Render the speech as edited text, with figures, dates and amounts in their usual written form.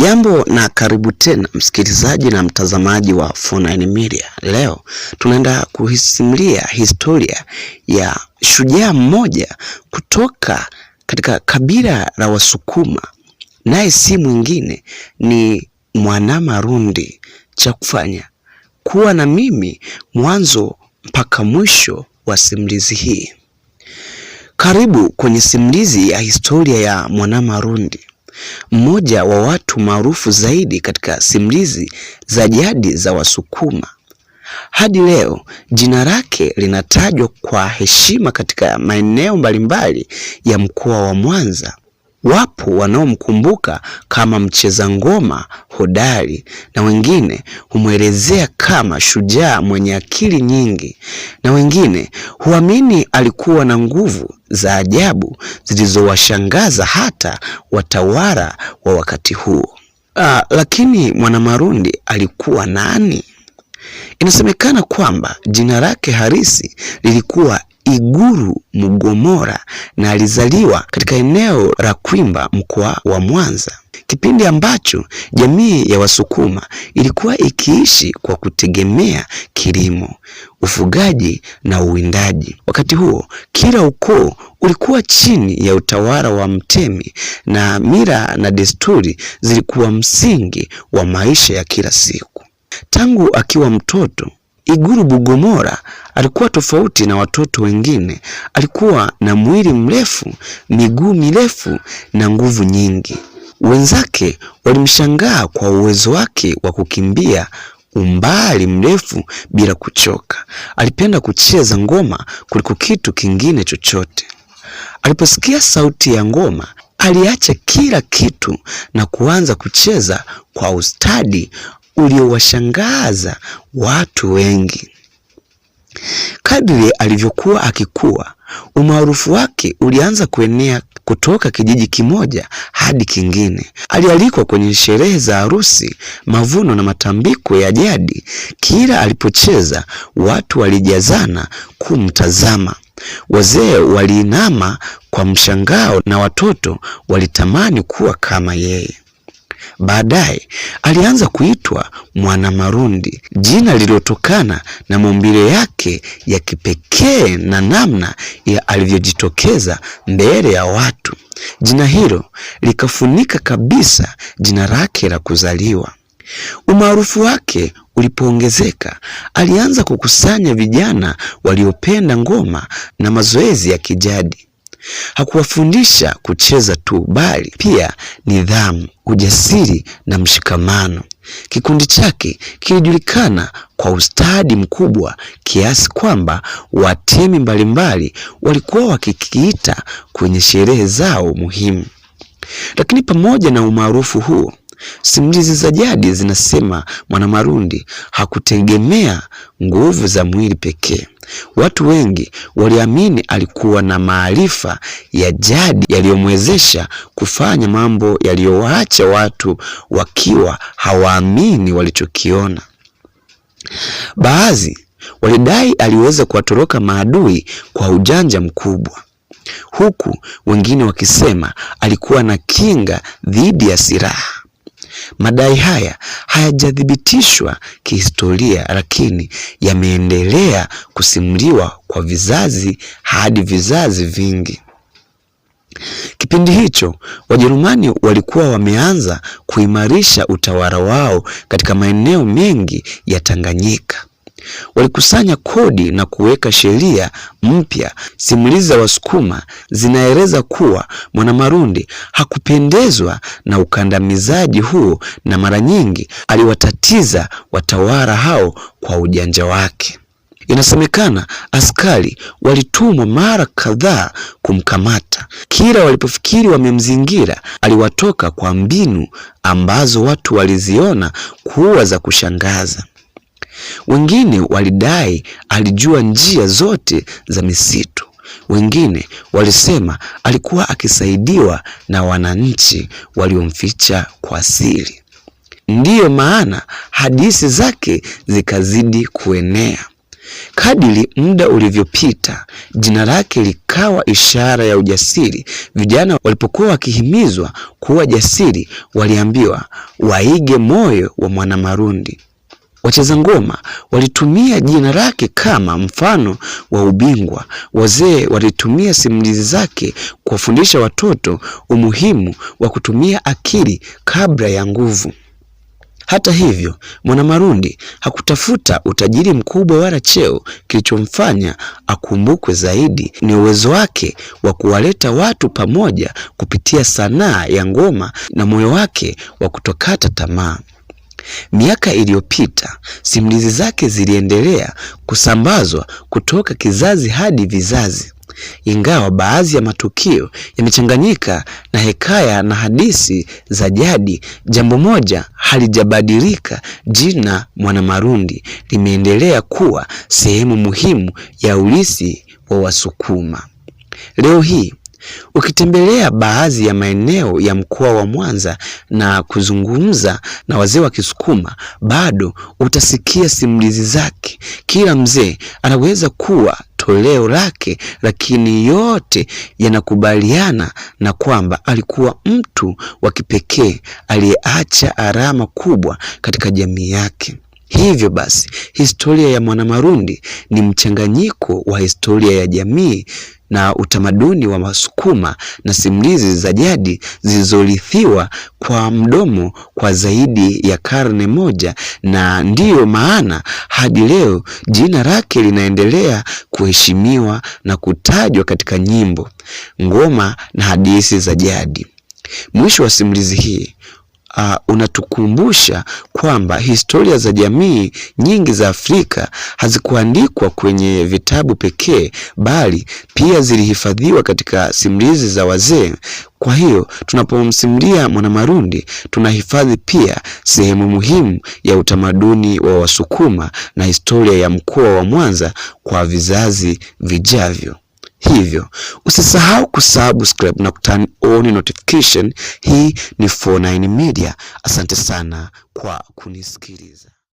Hujambo na karibu tena msikilizaji na mtazamaji wa 49 Media. Leo tunaenda kusimulia historia ya shujaa mmoja kutoka katika kabila la Wasukuma, naye si mwingine ni Mwanamarundi. Cha kufanya kuwa na mimi mwanzo mpaka mwisho wa simulizi hii. Karibu kwenye simulizi ya historia ya Mwanamarundi, mmoja wa watu maarufu zaidi katika simulizi za jadi za Wasukuma. Hadi leo jina lake linatajwa kwa heshima katika maeneo mbalimbali ya mkoa wa Mwanza. Wapo wanaomkumbuka kama mcheza ngoma hodari na wengine humwelezea kama shujaa mwenye akili nyingi, na wengine huamini alikuwa na nguvu za ajabu zilizowashangaza hata watawala wa wakati huo. Lakini Mwanamarundi alikuwa nani? Inasemekana kwamba jina lake halisi lilikuwa Iguru Mugomora na alizaliwa katika eneo la Kwimba, mkoa wa Mwanza, kipindi ambacho jamii ya Wasukuma ilikuwa ikiishi kwa kutegemea kilimo, ufugaji na uwindaji. Wakati huo kila ukoo ulikuwa chini ya utawala wa mtemi na mila na desturi zilikuwa msingi wa maisha ya kila siku. Tangu akiwa mtoto, Iguru Bugomora alikuwa tofauti na watoto wengine. Alikuwa na mwili mrefu, miguu mirefu na nguvu nyingi. Wenzake walimshangaa kwa uwezo wake wa kukimbia umbali mrefu bila kuchoka. Alipenda kucheza ngoma kuliko kitu kingine chochote. Aliposikia sauti ya ngoma, aliacha kila kitu na kuanza kucheza kwa ustadi uliowashangaza watu wengi. Kadri alivyokuwa akikua, umaarufu wake ulianza kuenea kutoka kijiji kimoja hadi kingine. Alialikwa kwenye sherehe za harusi, mavuno na matambiko ya jadi. Kila alipocheza, watu walijazana kumtazama. Wazee waliinama kwa mshangao na watoto walitamani kuwa kama yeye. Baadaye alianza kuitwa Mwanamarundi, jina lililotokana na maumbile yake ya kipekee na namna ya alivyojitokeza mbele ya watu. Jina hilo likafunika kabisa jina lake la kuzaliwa. Umaarufu wake ulipoongezeka, alianza kukusanya vijana waliopenda ngoma na mazoezi ya kijadi. Hakuwafundisha kucheza tu, bali pia nidhamu, ujasiri na mshikamano. Kikundi chake kilijulikana kwa ustadi mkubwa kiasi kwamba watemi mbalimbali walikuwa wakikiita kwenye sherehe zao muhimu. Lakini pamoja na umaarufu huo, simulizi za jadi zinasema Mwanamarundi hakutegemea nguvu za mwili pekee. Watu wengi waliamini alikuwa na maarifa ya jadi yaliyomwezesha kufanya mambo yaliyowaacha watu wakiwa hawaamini walichokiona. Baadhi walidai aliweza kuwatoroka maadui kwa ujanja mkubwa, huku wengine wakisema alikuwa na kinga dhidi ya silaha. Madai haya hayajathibitishwa kihistoria, lakini yameendelea kusimuliwa kwa vizazi hadi vizazi vingi. Kipindi hicho Wajerumani walikuwa wameanza kuimarisha utawala wao katika maeneo mengi ya Tanganyika. Walikusanya kodi na kuweka sheria mpya. Simulizi za Wasukuma zinaeleza kuwa Mwanamarundi hakupendezwa na ukandamizaji huo na mara nyingi aliwatatiza watawala hao kwa ujanja wake. Inasemekana askari walitumwa mara kadhaa kumkamata. Kila walipofikiri wamemzingira, aliwatoka kwa mbinu ambazo watu waliziona kuwa za kushangaza. Wengine walidai alijua njia zote za misitu. Wengine walisema alikuwa akisaidiwa na wananchi waliomficha kwa siri. Ndiyo maana hadithi zake zikazidi kuenea. Kadiri muda ulivyopita, jina lake likawa ishara ya ujasiri. Vijana walipokuwa wakihimizwa kuwa jasiri, waliambiwa waige moyo wa Mwanamalundi. Wacheza ngoma walitumia jina lake kama mfano wa ubingwa. Wazee walitumia simulizi zake kuwafundisha watoto umuhimu wa kutumia akili kabla ya nguvu. Hata hivyo, Mwanamalundi hakutafuta utajiri mkubwa wala cheo. Kilichomfanya akumbukwe zaidi ni uwezo wake wa kuwaleta watu pamoja kupitia sanaa ya ngoma na moyo wake wa kutokata tamaa. Miaka iliyopita simulizi zake ziliendelea kusambazwa kutoka kizazi hadi vizazi, ingawa baadhi ya matukio yamechanganyika na hekaya na hadithi za jadi. Jambo moja halijabadilika: jina Mwanamalundi limeendelea kuwa sehemu muhimu ya urithi wa Wasukuma. Leo hii ukitembelea baadhi ya maeneo ya mkoa wa Mwanza na kuzungumza na wazee wa Kisukuma, bado utasikia simulizi zake. Kila mzee anaweza kuwa toleo lake, lakini yote yanakubaliana na kwamba alikuwa mtu wa kipekee aliyeacha alama kubwa katika jamii yake. Hivyo basi, historia ya Mwanamalundi ni mchanganyiko wa historia ya jamii na utamaduni wa Wasukuma na simulizi za jadi zilizorithiwa kwa mdomo kwa zaidi ya karne moja, na ndiyo maana hadi leo jina lake linaendelea kuheshimiwa na kutajwa katika nyimbo, ngoma na hadithi za jadi. Mwisho wa simulizi hii unatukumbusha kwamba historia za jamii nyingi za Afrika hazikuandikwa kwenye vitabu pekee, bali pia zilihifadhiwa katika simulizi za wazee. Kwa hiyo tunapomsimulia Mwanamalundi tunahifadhi pia sehemu muhimu ya utamaduni wa Wasukuma na historia ya mkoa wa Mwanza kwa vizazi vijavyo. Hivyo usisahau kusubscribe na kuturn on notification. Hii ni 49 Media. Asante sana kwa kunisikiliza.